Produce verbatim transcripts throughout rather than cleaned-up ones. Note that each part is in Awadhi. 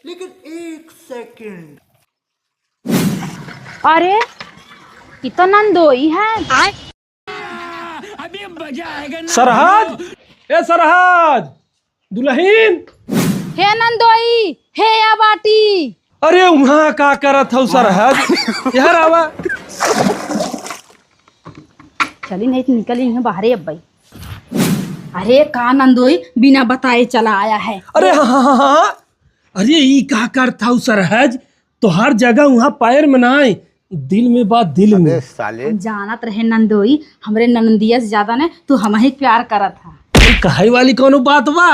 लेकिन एक सेकंड। अरे, ई तो नंदोई है। सरहज, ए सरहज, दुलहिन। हे नंदोई, हे या बाटी। अरे, उहाँ का करत हौ सरहज? इहर आवा। चली नहीं तो निकली इहाँ बाहरे अब्बई। अरे का नंदोई, बिना बताए चला आया है। अरे हाँ, हाँ, हाँ, हाँ। अरे ई का करत हौ सरहज? तोहार जगह उहाँ पैर में ना आए, दिल में बा, दिल में। अबे साले। हम जानत रहे नंदोई, हमरे ननदिया से ज्यादा ने तू हमही प्यार करत हा। अरे कहै वाली कौनो बात बा?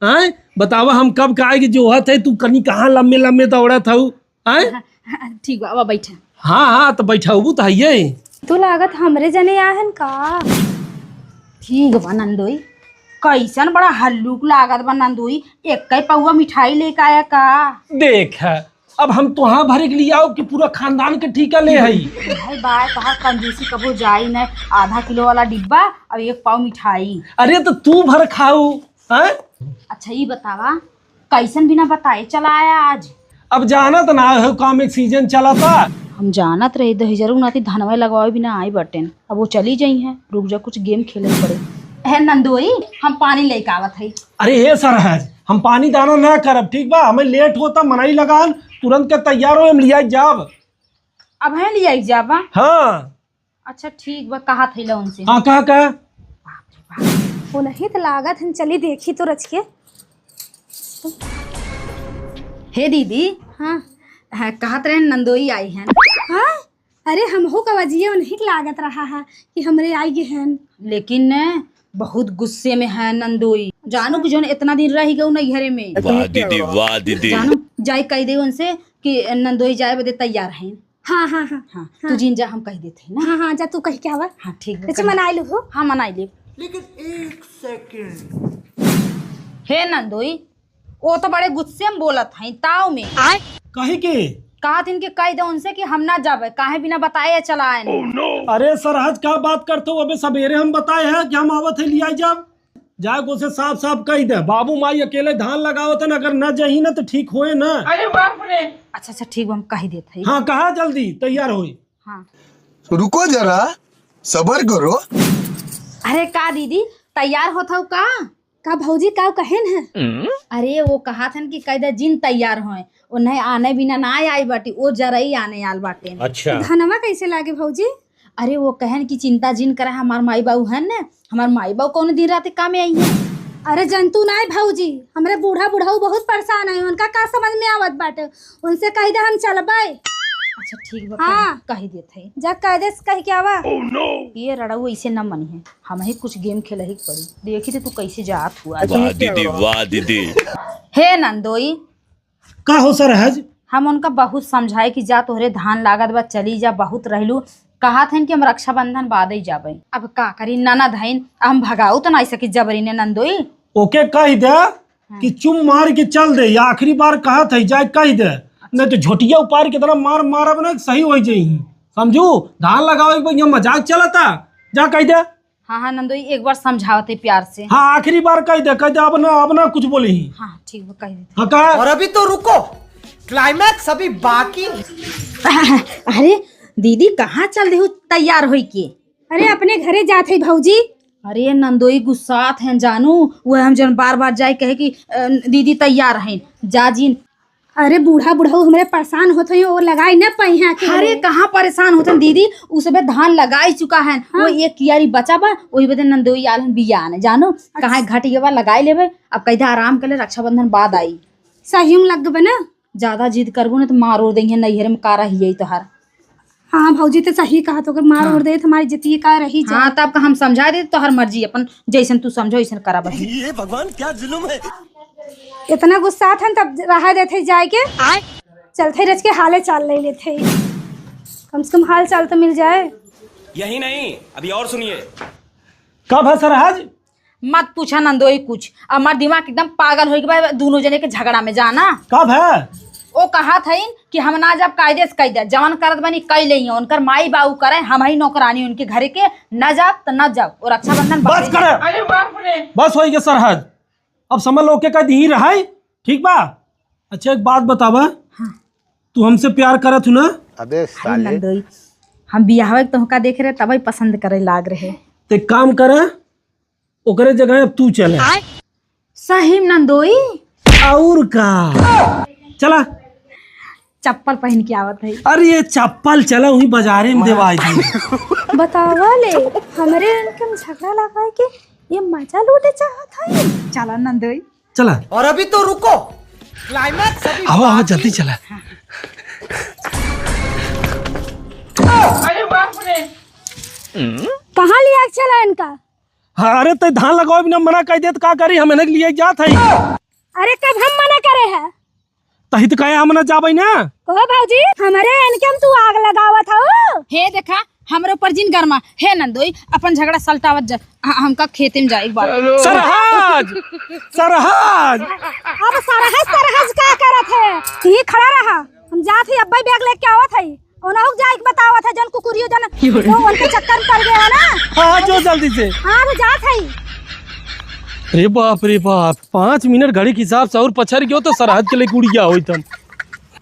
आय बतावा, हम कब का आए के जोहत है, तू कनी कहाँ लम्बे लम्बे दौड़त हौ? आय? ठीक बा, अब बैठा। हाँ हाँ, तो बैठाबू तो हइये। तू लागत हमरे जने आहन का? ठीक बा नंदोई, कैसन बड़ा हल्लुक लागत बा नंदोई, एक्कै पौवा मिठाई लेके आया का? देख, अब हम तोहाँ भरे के लिए आओ कि पूरा खानदान के ठीका ले हई? भाई बाय, तोहार कंजूसी कबो जाई न, आधा किलो वाला डिब्बा और एक पाव मिठाई। अरे तो तू भर खाऊ, हैं? अच्छा ई बतावा, कैसन बिना बताए चला आया आज? अब जानत ना हो, काम एक सीजन चला था। हम जानत रही दहिजरू नाती धनवा लगवावे बिना आई बटेन, अब वो चली जाई हैं। रुक जा, कुछ गेम खेले पड़े। है नंदोई, हम पानी लेके आवत हई। अरे हे सरहज, हम पानी दाना ना करब, ठीक बा? हमें लेट होता, मनई लगान, तुरंत के तैयार हो, हम लिया जाब। अब है लिया जाबा? हाँ। अच्छा ठीक बा, कहा थैला उनसे। हाँ, कहा, कहा। वो नहीं तो लागत हन, चली देखी तो रच के। हे दीदी। हाँ। हाँ, कहत रहे नंदोई आई हन। हाँ? अरे हमहू का वजिया उन्हीं के लागत रहा है कि हमरे आई गए हन। लेकिन न, बहुत गुस्से में है नंदोई। जानू कि जौन इतना दिन रह गऊ नैहरे में। वाह दीदी, वाह दीदी। जानू, जाई कह दे उनसे कि नंदोई जाए बदे तैयार हैं। हाँ, हाँ, हाँ। हाँ, हाँ। तू जिन जा, हम कह देते हैं ना। हाँ, हाँ, जा तू कह के आवा। हाँ, ठीक बा, अच्छा, कह मनाई लो हो। हाँ, मनाई ले। लेकिन एक सेकंड। हे नंदोई, वो तो बड़े गुस्से में बोलत हैं, ताव में। कही के? कहत इनके कह दे उनसे कि हम ना जाबे, काहे बिना बताए चला आए। अरे सरहज, का बात करते हो? अबे सवेरे हम बताए हैं कि हम आवत है, लिया जाब। जाए को से साफ साफ कह दे, बाबू माई अकेले धान लगावत है ना, अगर न जही ना तो ठीक होए ना। अरे बाप रे। अच्छा अच्छा ठीक बा, हम कह देत हई। हाँ, कहा जल्दी तैयार होई। हाँ। रुको जरा, सबर करो। अरे का दीदी, तैयार होत हऊ का? का भौजी का कहेन है? अरे वो कहत हन कि कह दे जिन तैयार होए, उन्हें आने बिना ना आई बाटी, वो जरई आने आल बाटे। अच्छा। धनवा कैसे लागे भौजी? अरे वो कहन कि चिंता जिन करा, हमार माई बाबू है न, हमार माई बाबू कौन दिन रात काम में आई है। अरे जंतु नाय भौजी, हमरे बूढ़ा बुढ़ऊ बहुत परेशान है, उनका का समझ में आवत बाटे, उनसे कह दे हम चलबे। अच्छा ठीक बा, हाँ। कह, कह देत है। जा कह दे, कह के आवा। ये रड़ऊ ऐसे न मनी है, हम ही कुछ गेम खेले ही पड़ी, देखी तो तू कैसे जात हुआ। वाह दीदी, वाह दीदी। हे नंदोई, का हो सरहज? हम उनका बहुत समझाए कि जा तोहरे धान लागत बा, चली जा, बहुत रहलू। कहत हन कि हम रक्षाबंधन बादे जाबे। अब का करी, ननद हईन, हम भगाऊ तो नाई सकी जबरी ने नंदोई। ओके कह दे कि चुम मार के चल दे, या आखिरी बार कहत है, जाए कह दे, नहीं तो झोटिया उपार के इतना मार मारब ना, सही हो जाई। समझू, धान लगावे के बाद यहाँ मजाक चलता, जा कह दे। हाँ, हाँ, नंदोई, एक बार समझावत है प्यार से। हाँ, आखिरी बार कह दे, कह दे, अब ना, अब ना कुछ बोली। हाँ, ठीक बा, कह देते। हाँ, कहा? और अभी तो रुको, climax अभी बाकी है। अरे, दीदी, कहाँ चल देहू तैयार होई के? अरे, अपने घरे जात है भौजी। अरे, नंदोई गुस्सात हैं जानू, वह हम जौन बार बार जाए कहे कि, अ, दीदी तैयार हैं, जा जिन। अरे बूढ़ा बुढ़ऊ हमरे परेशान होत हैं, वो लगाई न पाई हैं अकेले। अरे कहाँ परेशान होत हैं दीदी, उ सबे धान लगाई चुका है, हाँ। वो एक कियारी बचा बा, वही बदे नंदोई आल हन बियान, जानो, अच्छा। कहाँ घटिया बा लगाई लेबे, अब कह दे आराम कर ले, रक्षाबंधन बाद आई। सही में लग बा ना। ज्यादा जिद करबो ना तो मारो देंगे, नैहर में का रही है तोहार। हाँ भौजी, तो सही कहा, तो अगर मार हाँ। उड़ दे तो हमारी जितिया का रही जाए। हाँ, तब का हम समझा दे, तोहर मर्जी, अपन जैसन तू समझो, वैसन करा बहिन। ये भगवान, क्या जुल्म है। इतना गुस्सा था, तब रहा देते जाए के। आय। चलते रच के हाले चाल ले लेते, कम से कम हाल चाल तो मिल जाए। यही नहीं, अभी और सुनिए। कब है सरहज? मत पूछा नंदोई कुछ, हमार दिमाग एकदम पागल होई के बा दोनों जने के झगड़ा में, जाना। कब है? ओ कहत हईन कि हम ना जब कायदे से कह दे, जवन करत बनी कह ले, उनकर माई बाबू करे, हम ही नौकरानी उनके घरे के, ना जाब त ना जाब, और रक्षाबंधन बस बादे करे। जाब। अरे बाप रे। बस होई के सरहज, अब समझ लो के कह दी रहे, ठीक बा? अच्छा, एक बात बतावा। हाँ। तू हमसे प्यार करत हू ना? अबे अरे साले। नंदोई, हम बियाहवे के तोहका देख रहे, तबही पसंद करे लाग रहे। ते काम करा, ओकरे जगह अब तू चले। आय। सही में नंदोई? और का? चला। चप्पल पहन के आवत है। अरे ये चप्पल चला, वही बाजारे में देवाई दी। बतावा ले, हमरे इनके में झगड़ा लगाए के ये मजा लूटे चाहत है। चला नंदोई। चला। और अभी तो रुको, climax अभी आवा, आवा, बाकी। जल्दी चला। अरे बाप रे। कहाँ लिया के चला इनका? हाँ, अरे तै धान लगावे बिना मना कइ देत का करी, हम इन्हें लिए जात है। अरे कब हम मना करे है? तही तो कहे हम ना जाबे ना। कहो भौजी, हमरे इनके में तू आग लगावत हो। हे देखा, हमरे ऊपर जिन गरमा। हे नंदोई, अपन झगड़ा सलटावत जा, ह-, हमका खेते में जाए एक बार। सरहज, सरहज। अब सरहज, सरहज का करत है? यही खड़ा रहा, हम जात ही, अब्बे बैग लेके आवत है। ओनहु के जाए के बतावत है, जौन कुकुरियो जन, वो उनके चक्कर में पड़ गया है ना। हाँ, जो जल्दी से। हाँ, तो जात है। रे बाप रे बाप, पाँच मिनट घड़ी के हिसाब से और पछर गयो तो सरहज के लेके उड़ गया होई तम।